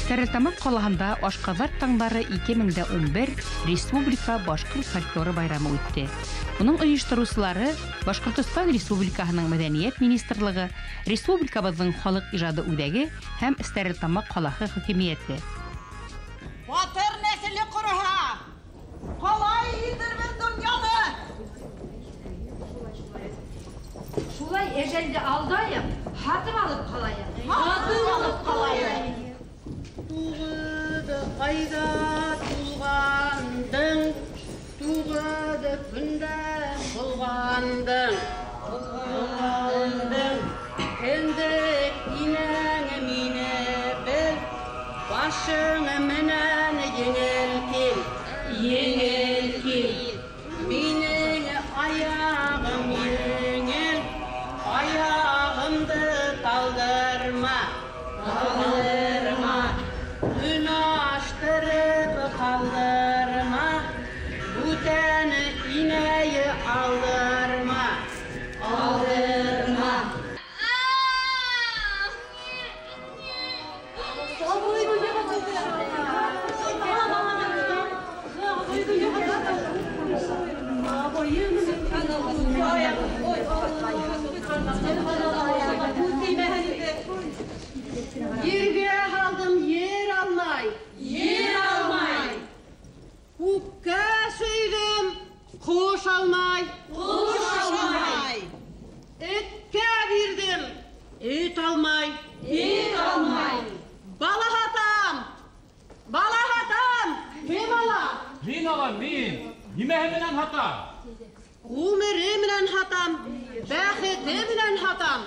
Стәрлетамаҡ ҡалаһында Ашҡаҙар таңдары 2011 Республика башҡорт фольклоры байрамы үтте. Уның ойоштороусылары Башҡортостан Республикаһының Мәҙәниәт министрлығы, республикабыҙҙың халыҡ ижады үҙәге һәм Стәрлетамаҡ ҡалаһы хакимиәте. Батыр нәҫеле ҡороһа, ҡалай итербеҙ донъяны! Шулай әжәлде алдайыҡ, һатып алып ҡалайыҡ. Һатып алып ҡалайыҡ. Туғыҙ айҙа тулғандың, туғыҙ көндә булғандың, булғандың. Кендек инәң мине бел, башың менән еңел кил, еңел кил. Минең аяғым еңел, аяғымды талдырма, талдырма. Уйнаштырып ҡалдырма, бүтән инәй алдырма, алдырма. Ергә һалдым ер алмай, ер алмай. Күккә сөйҙөм ҡош алмай, ҡош алмай. Эткә бирҙем эт алмай, эт алмай. Бала һатам, бала һатам. Кем ала? Мин алам, мин. Нимәһе менән һатам? Ғүмере менән һатам, бәхете менән һатам.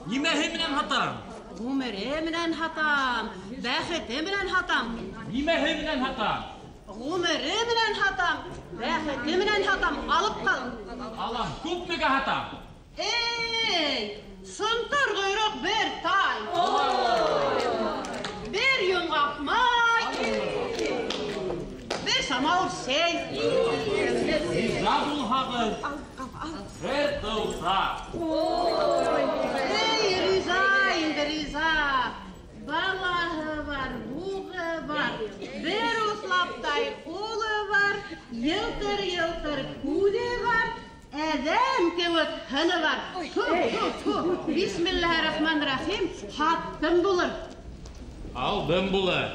Нимәһе менән һатам? Ғүмере менән һатам, бәхете менән һатам. Нимәһе менән һатам? Ғүмере менән һатам, бәхете менән һатам. Алып ҡал. Алам, күпмегә һатам? Эй, сынтыр ҡойроҡ бер тай. Бер йомғаҡ май. Бер самауыр сәй. Риза булһағыҙ, бер тыуса. Эй, риза инде, риза. Балаһы бар, буғы бар, бер услаптай ҡулы бар, йылтыр-йылтыр күҙе бар, әҙәм кеүек һыны бар. Ту, ту, ту. Бисмиллаһир-рахманир-рахим, һаттым булыр. Алдым булыр.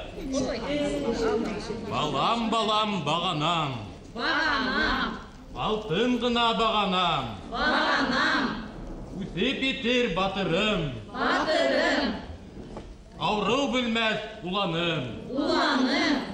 Балам, балам, бағанам. Бағанам. Алтын ғына бағанам. Бағанам. Үҫеп етер батырым. Батырым. Ауырыу белмәҫ уланым. Уланым.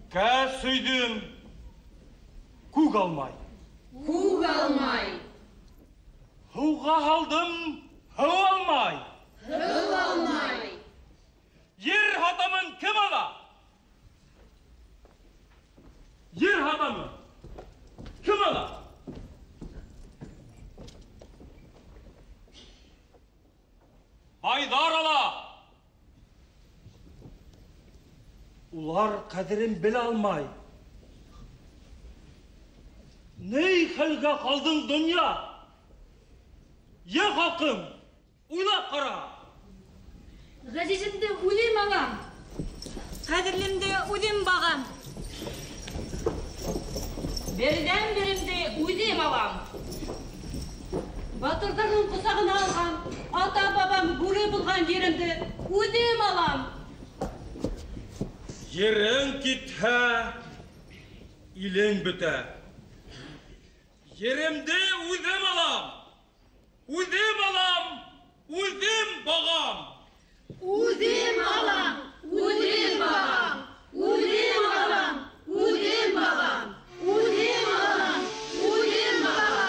Күккә сөйҙөм, күк алмай. Күк алмай. Һыуға һалдым, һыу алмай. Һыу алмай. Ер һатамын кем ала? Ер һатамын кем ала? Байҙар ала. Улар ҡәҙерен белә алмай. Ней хәлгә ҡалдың донъя? Йә халҡым, уйлап ҡара. Ғәзиземде үҙем алам. Ҡәҙерлемде үҙем бағам. Берҙән-беремде үҙем алам. Батырҙарҙың ҡосағына алған, ата-бабам гүре булған еремде үҙем алам. Ерең китһә, илең бөтә. Еремде үҙем алам. Үҙем алам, үҙем бағам. Үҙем алам, үҙем бағам. Үҙем алам, үҙем бағам. Үҙем алам, үҙем бағам.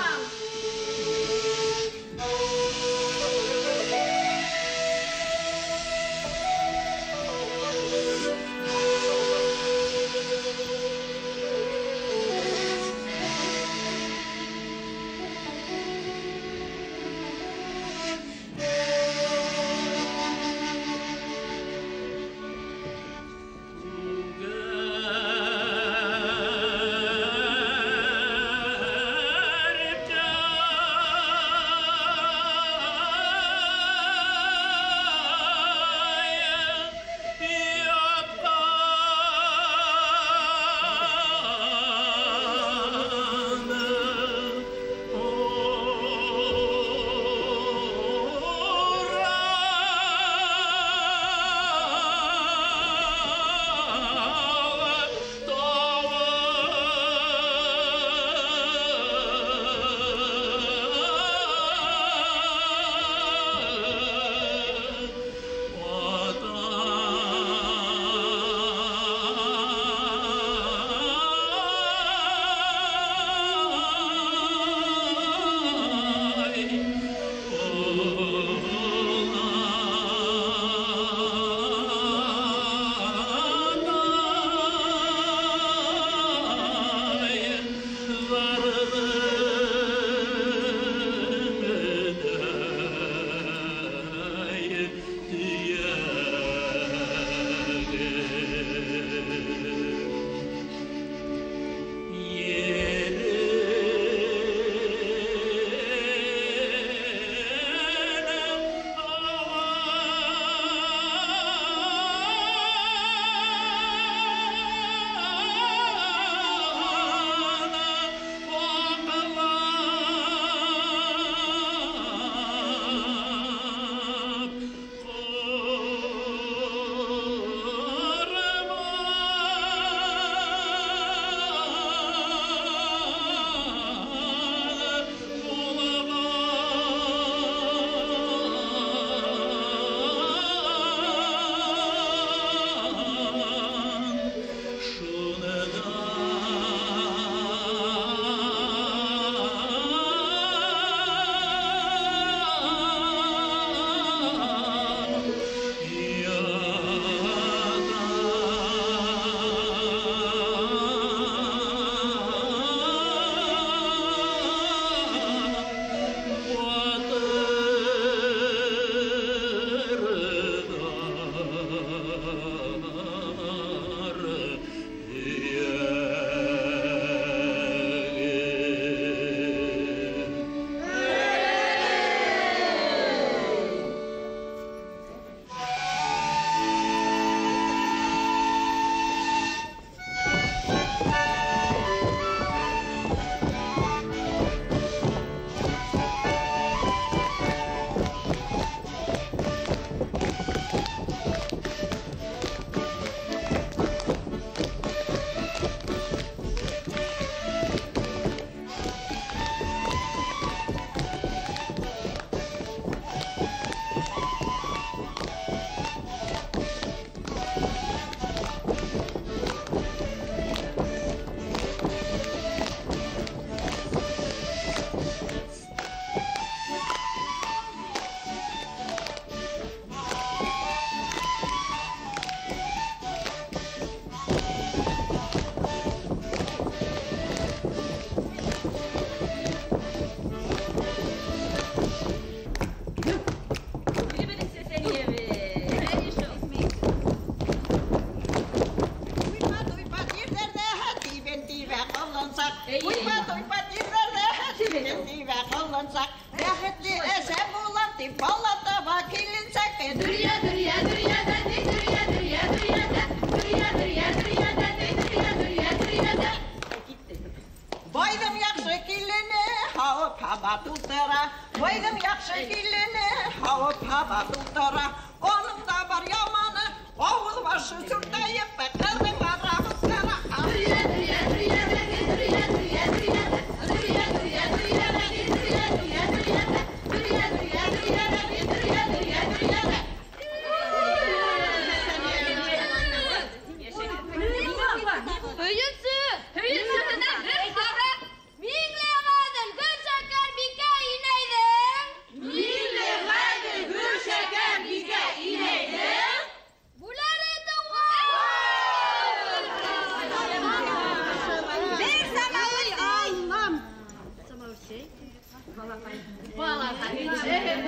ышансаҡ, бәхетле әсә булам тип бала таба киленсәк. Дөрйә, дөрйә, дөрйә дә, дөрйә, дөрйә, дөрйә дә, дөрйә, дөрйә, дөрйә дә, дөрйә, дөрйә, дөрйә дә. Байҙың яҡшы килене һауып һаба тултыра, байҙың яҡшы килене һауып һаба тултыра. Оның да бар яманы, ауыҙ башы сүртәйеп, ҡыҙҙың арағы ҡара. Дөрйә, дөрйә, дөрйә дә, дөрйә, дөрйә, дөрйә дә, дөрйә, дөрйә, дөрйә дә, дөрйә, дөрйә, дөрйә дә, дөрйә, дөрйә, дөрйә дә, дөрйә, дөрйә, дөрйә дә. Һөйөнсө, һөйөнсөһөнә бер һарыҡ, Миңлеғәҙел Гөлшәкәр бикә инәйҙең. Миңлеғәҙел Гөлшәкәр бикә инәйҙең. Бүләре тыуған. Бер самауыр алам.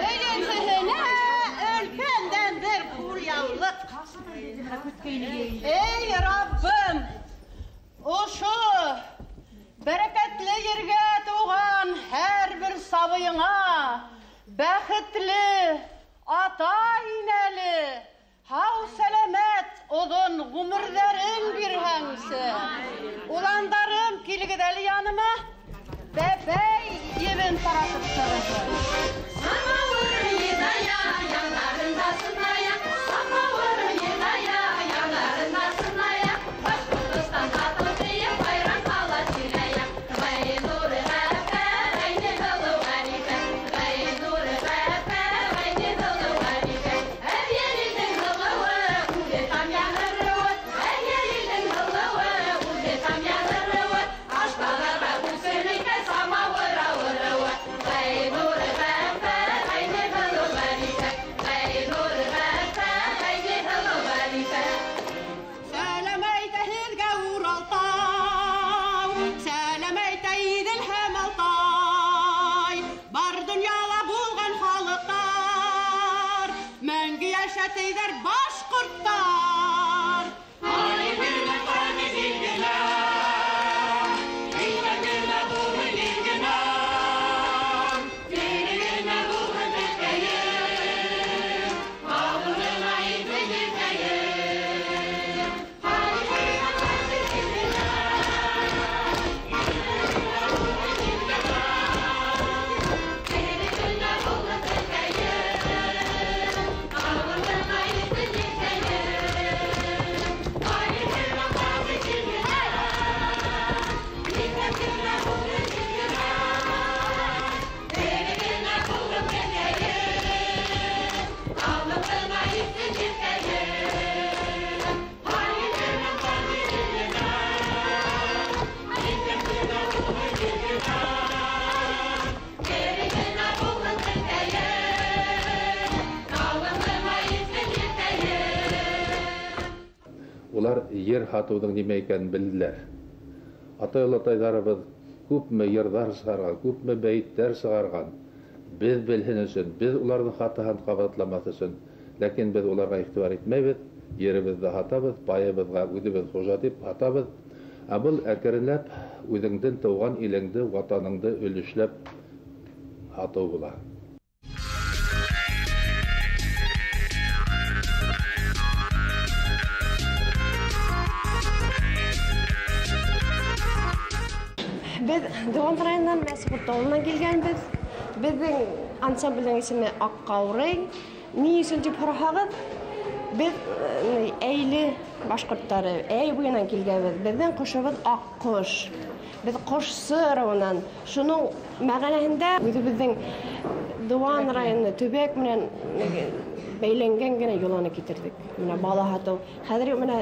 Һөйөнсөһөнә өлкәндән бер ҡулъяулыҡ. Эй, Раббым, ошо бәрәкәтле ергә тыуған һәр бер сабыйыңа бәхетле ата-инәле, һау-сәләмәт оҙон ғүмерҙәрен бирһәңсе. Уландарым, килегеҙ әле яныма, бәбәй ебен таратып сығығыҙ. Самауыр йыная, яндарында сыная, самауыр йыная, яндарында сыная. Башҡортостан ҡатын тейеп, хайран ҡала тирәйә. Ғәйнур Ғәфәр, ғәйне һылыу Ғәрифә, Ғәйнур Ғәфәр, ғәйне һылыу Ғәрифә. Әбйәлилдең һылыуы, үҙе там яңырыуы, Әбйәлилдең һылыуы, үҙе там яңырыуы. Ашҡаҙарға күсер икән самауыр ауырыуы. Ғәйнур Ғәфәр, ғәйне һылыу Ғәрифә, Ғәйнур Ғәфәр, ғәйне һылыу Ғәрифә. Сәләм әйтә һеҙгә Уралтау, сәләм әйтә Иҙел һәм Алтай. Бар донъяла булған халыҡтар, мәңге йәшәтейҙәр башҡорттар. Улар ер һатыуҙың нимә икәнен белделәр. Атай-олатайҙарыбыҙ күпме йырҙар сығарған, күпме бәйеттәр сығарған. Беҙ белһен өсөн, беҙ уларҙың хатаһын ҡабатламаҫ өсөн. Ләкин беҙ уларға иғтибар итмәйбеҙ, еребеҙҙе һатабыҙ, пайыбыҙға үҙебеҙ хужа тип һатабыҙ. Ә был әкренләп үҙеңдең тыуған илеңде, ватаныңды өлөшләп һатыу була. Беҙ Дыуан районынан Мәсғүт ауылынан килгәнбеҙ. Беҙҙең ансамблдең исеме Аҡҡаурый. Ни өсөн тип һораһағыҙ, беҙ Әйле башҡорттары, Әй буйынан килгәнбеҙ. Беҙҙең ҡошобоҙ аҡҡош. Беҙ ҡошсо ырыуынан. Шуның мәғәнәһендә үҙебеҙҙең Дыуан районы төбәк менән бәйләнгән генә йоланы китерҙек. Менә бала һатыу. Хәҙер менә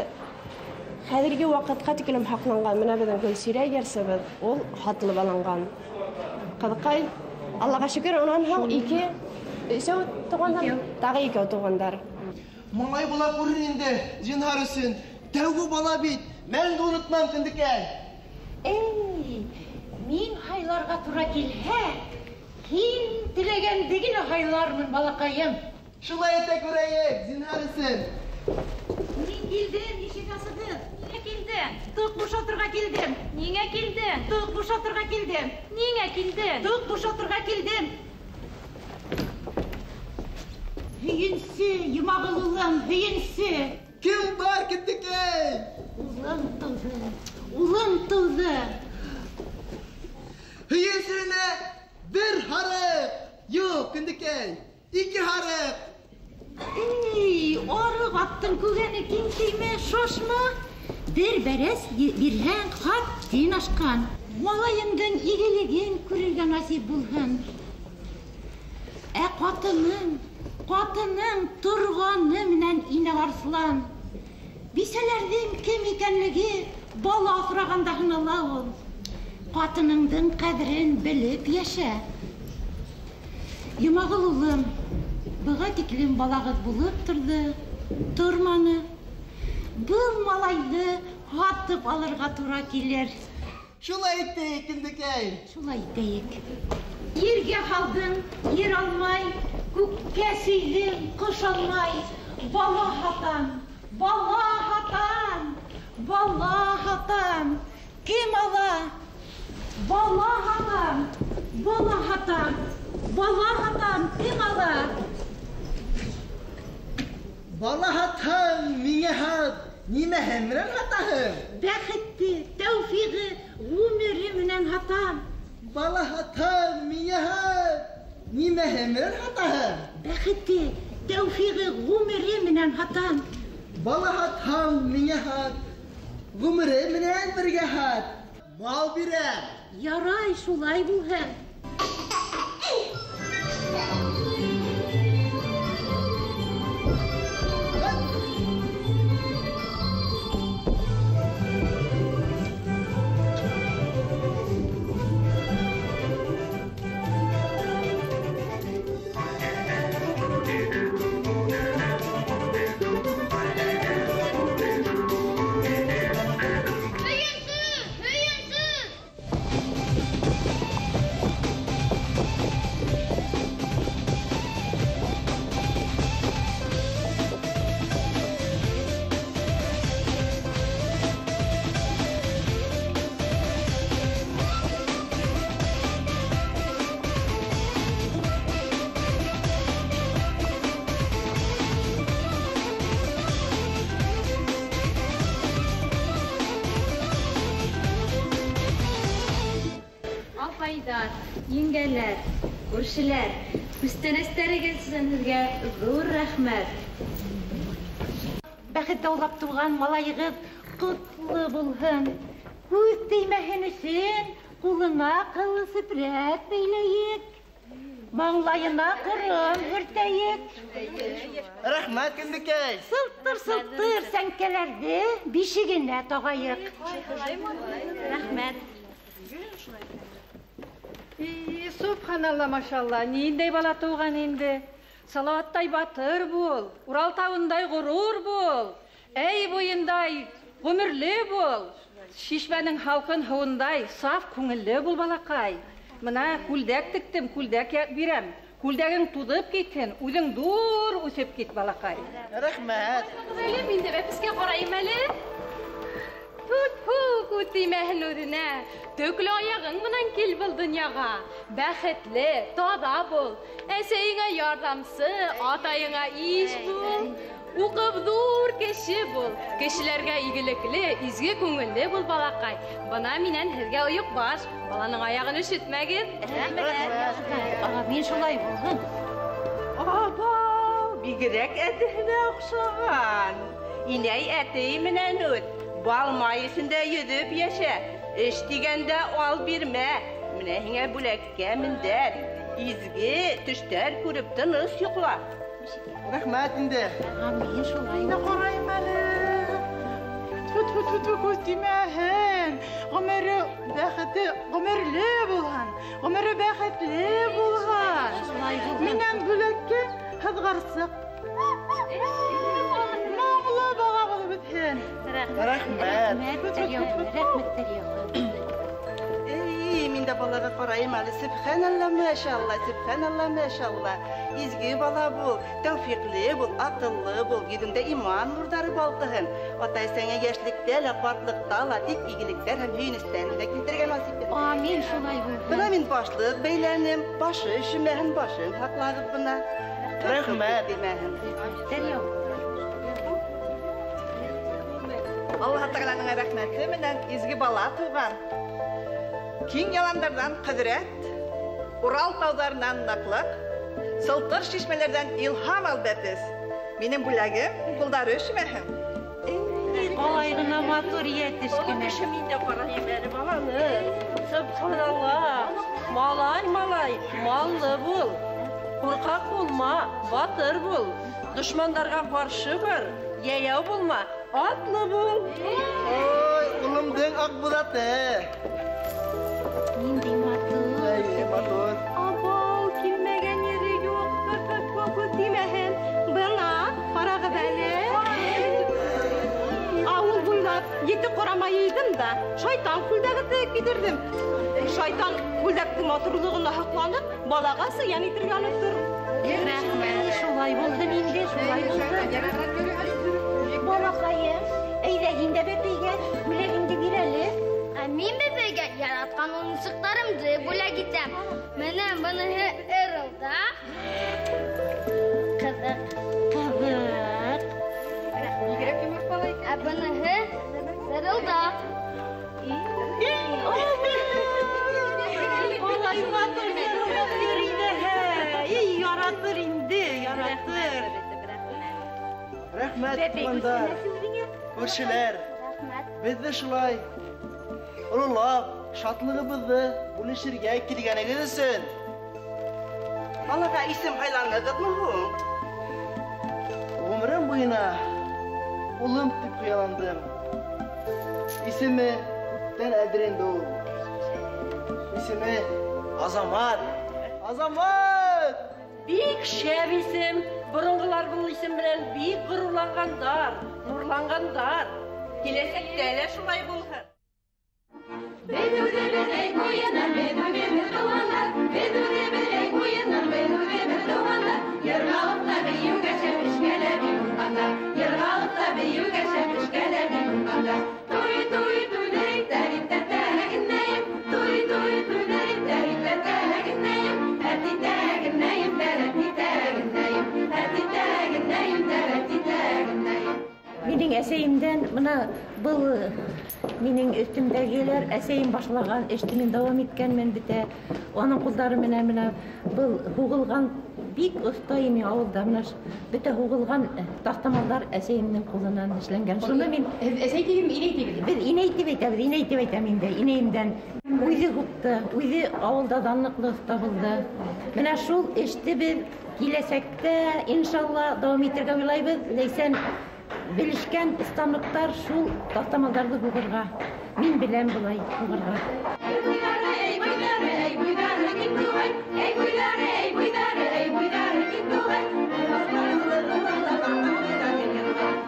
хәҙерге ваҡытҡа тиклем һаҡланған менә беҙҙең Гөлсирә йырсыбыҙ, ул һатылып алынған. Ҡыҙыҡай, Аллаға шөкөр, унан һуң ике, өсәү туғандар, тағы икәү туғандар. Малай була күрер инде, зинһар өсөн. Тәүге бала бит, мәңге онотмам кендекәй. Эй, мин һайларға тура килһә, һин теләгәнде генә һайлармын, балаҡайым. Шулай итә күрәйек, зинһар өсөн. Мин килдем, ишек асығыҙ. Ниңә килдең? Тоҡ бушатырға килдем. Ниңә килдең? Тоҡ бушатырға килдем. Ниңә килдең? Тоҡ бушатырға килдем. Һөйөнсө, Йомағол улым, һөйөнсө. Кем бар, кендекәй? Улым тыуҙы, улым тыуҙы. Һөйөнсөнә бер һарыҡ. Юҡ, кендекәй, ике һарыҡ. Эй, арыҡ аттың күгәне киңсейме, шашма. Бер бәрәс бирһәң, хаттин ашҡан. Малайымдың игелеген күрергә насип булһын. Ә ҡатының торғаны менән инә арыҫлан. Бисәләрҙең кем икәнлеге бала аҫрағанда һынала ул. Ҡатыныңдың ҡәҙерен белеп йәшә. Йомағол улым, быға тиклем балағыҙ булып торҙо, торманы. Был малайҙы һатып алырға тура килер. Шулай итәйек, кендекәй. Шулай итәйек. Ергә һалдың, ер алмай, күккә сөйҙең, ҡош алмай. Бала һатам, бала һатам, бала һатам. Кем ала? Бала һатам, бала һатам, бала һатам. Кем ала? Бала һатһаң, миңә һат. Нимәһе менән һатаһың? Бәхетте, тәүфиғе, ғүмере менән һатам. Бала һатһаң, миңә һат. Нимәһе менән һатаһың? Бәхетте, тәүфиғе, ғүмере менән һатам. Бала һатһаң, миңә һат. Ғүмере менән бергә һат. Мал бирәм. Ярай, шулай булһын. Еңгәләр, күршеләр, күстәнәстәрегеҙ өсөн һеҙгә ҙур рәхмәт. Бәхет даулап туған малайығыҙ ҡотло булһын. Күҙ теймәһен өсөн ҡулына ҡыллы сепрәк бәйләйек. Маңлайына ҡором һөртәйек. Рәхмәт, кендекәй. Сылтыр-сылтыр сәңкәләрҙе бишегенә тағайыҡ. Рәхмәт. Субханалла, машалла, ниндәй бала тыуған инде. Салауаттай батыр бул, Урал тауындай ғорур бул, әй буйындай ғүмерле бул, шишмәнең һалҡын һыуындай саф күңелле бул, балаҡай. Мына күлдәк тектем, күлдәк бирәм. Күлдәгең туҙып китһен, үҙең ҙур үҫеп кит, балаҡай. Рәхмәт. Әле мин дә бәпескә ҡарайым әле. Фу-фу, күҙ теймәһен үҙенә. Төклө аяғың менән кил был донъяға. Бәхетле, таҙа бул. Әсәйеңә ярҙамсы, атайыңа иш бул. Уҡып ҙур кеше бул. Кешеләргә игелекле, изге күңелле бул, балаҡай. Бына минән һеҙгә ойоҡбаш. Баланың аяғын өшөтмәгеҙ. Рәхмәт. Мин шулай булһын. Абау, бигерәк әтеһенә оҡшаған. Инәй әтей менән үт. Бал май эсендә йөҙөп йәшә. Эш тигәндә ал бирмә. Менә һиңә бүләккә мендәр. Изге төштәр күреп тыныс йоҡла. Рәхмәт инде. Мин шулай. Мин ҡарайым әле. Тфу-тфу-тфу, күҙ теймәһен. Ғүмере бәхете ғүмерле булһын. Ғүмере бәхетле булһын. Минән бүләккә һыҙғырсыҡ. Моңло бала булып үҫһен. Рәхмәт. Рәхмәт, рәхмәт. Эй, мин Мин дә балаға ҡарайым әле. Сөбханалла, мәшалла, сөбханалла, мәшалла. Изге бала бул, тәүфиҡле бул, аҡыллы бул, йөҙөңдә иман нурҙары балҡыһын. Атай-әсәңә йәшлектә лә, ҡартлыҡта ла тик игелекләр һәм һөйөнөстәр генә килтерергә насип итһен. Амин, шулай булһын. Бына мин башлыҡ бәйләнем, башы өшөмәһен, башын һаҡлағыҙ бына. Рәхмәт. Тимәһен. Аллаһ Тәғәләнең рәхмәте менән изге бала тыуған. Киң яландарҙан ҡөҙрәт, Урал тауҙарынан ныҡлыҡ, сылтыр шишмәләрҙән илһам ал бәпес. Минең бүләгем ҡулдары өшөмәһен. Ҡалай ғына матур йәтеш кенә. Кеше мин дә ҡарайым әле баланы. Сөбханалла. Малай, малай, маллы бул. Ҡурҡаҡ булма, батыр бул. Дошмандарға ҡаршы бар, йәйәү булма, атлы бул. Ой, улымдың аҡбуҙаты. Ниндәй матур. Әй, матур. Абау, килмәгән ере юҡ, күҙ тимәһен. Бына, ҡарағыҙ әле. Ауыл буйлап ете ҡорама йыйҙым да, шайтан күлдәге тегеп китерҙем. Шайтан күлдәктең матурлығына һоҡланып, балаға зыян итергә онотор. Рәхмәт, шулай булһын инде, шулай булһын. Балаҡайым, әйҙә һин дә бәпәйгә бүләгеңде бир әле. Ә мин бәпәйгә яратҡан уйынсыҡтарымды бүләк итәм. Менә быныһы ырылдаҡ. Ҡыҙыҡ. Ҡыҙыҡ. Бигерәк йомарт бала икән. Ә быныһы сырылдаҡ. Алай матур сырылдап йөрөй ҙәһә. Эй, яратыр инде, яратыр. Рәхмәт, Бәпәй туғандар, күрсәтмәҫ үҙеңә. күршеләр. Рәхмәт. Беҙҙе шулай ололап, шатлығыбыҙҙы бүлешергә килгәнегеҙ өсөн. Балаға исем һайланығыҙмы һуң? Ғүмерем буйына улым тип хыялландым. Исеме күптән әҙер инде ул. Исеме Азамат. Азамат! Бик шәп исем. Боронғолар был исем менән бик ғорурланғандар, нурланғандар. Киләсәктә лә шулай булһын. Беҙ үҙебеҙ әй буйынан, беҙ үҙебеҙ туғандар. Беҙ үҙебеҙ әй буйынан, беҙ үҙебеҙ туғандар. Йырғалып та бейеүгә шәп, эшкә лә бик уңғандар. Йырғалып та бейеүгә шәп, эшкә лә бик уңғандар. Туй, туй, туй, дәрик, дәрик, тәтәгенәйем. Туй, туй, туй, дәрик, дәрик, тәтәгенәйем. Әтитәгенәйем, дәрәтитәгенәйем. Әтитәгенәйем, дәрәтитәгенәйем. Минең әсәйемдән бына был минең өҫтөмдәгеләр әсәйем башлаған эште мин дауам иткәнмен бөтә. Уның ҡулдары менән бына был һуғылған бик оҫта ине ауылда. Бына бөтә һуғылған таҫтамалдар әсәйемдең ҡулынан эшләнгән. Шуны мин Һеҙ әсәй тигеҙме, инәй тигеҙме? Беҙ инәй тип әйтәбеҙ, инәй тип әйтәм инде, инәйемдән. Үҙе һуҡты, үҙе ауылда данлыҡлы оҫта булды. Бына шул эште беҙ киләсәктә иншалла дауам итергә уйлайбыҙ. Ләйсән белешкән станоктар шул таҫтамалдарҙы һуғырға. Мин беләм былай һуғырға. Эй буйҙары, эй буйҙары, эй буйҙары киң туғай. Эй буйҙары, эй буйҙары, эй буйҙары киң туғай.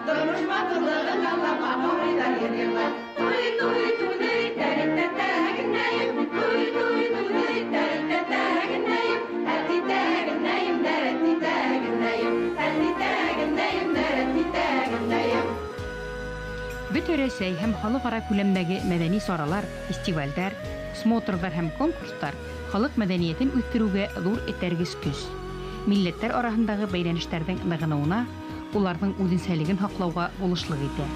Тормош матурлығын аңлап, ағыуҙар ер-ерләр. Туй, туй, туй, дәрик, дәрик, тәтәгенәйем. Туй, туй, туй, дәрик, дәрик, тәтәгенәйем. Әтитәгенәйем, дәрәтитәгенәйем. Әтитәгенәйем, дәрәтитәгенәйем. Бөтә Рәсәй һәм халыҡ-ара күләмдәге мәҙәни саралар, фестивалдәр, смотрҙар һәм конкурстар халыҡ мәҙәниәтен үҫтереүгә ҙур этәргес көс. Милләттәр араһындағы бәйләнештәрҙең нығыныуына, уларҙың үҙенсәлеген һаҡлауға булышлыҡ итә.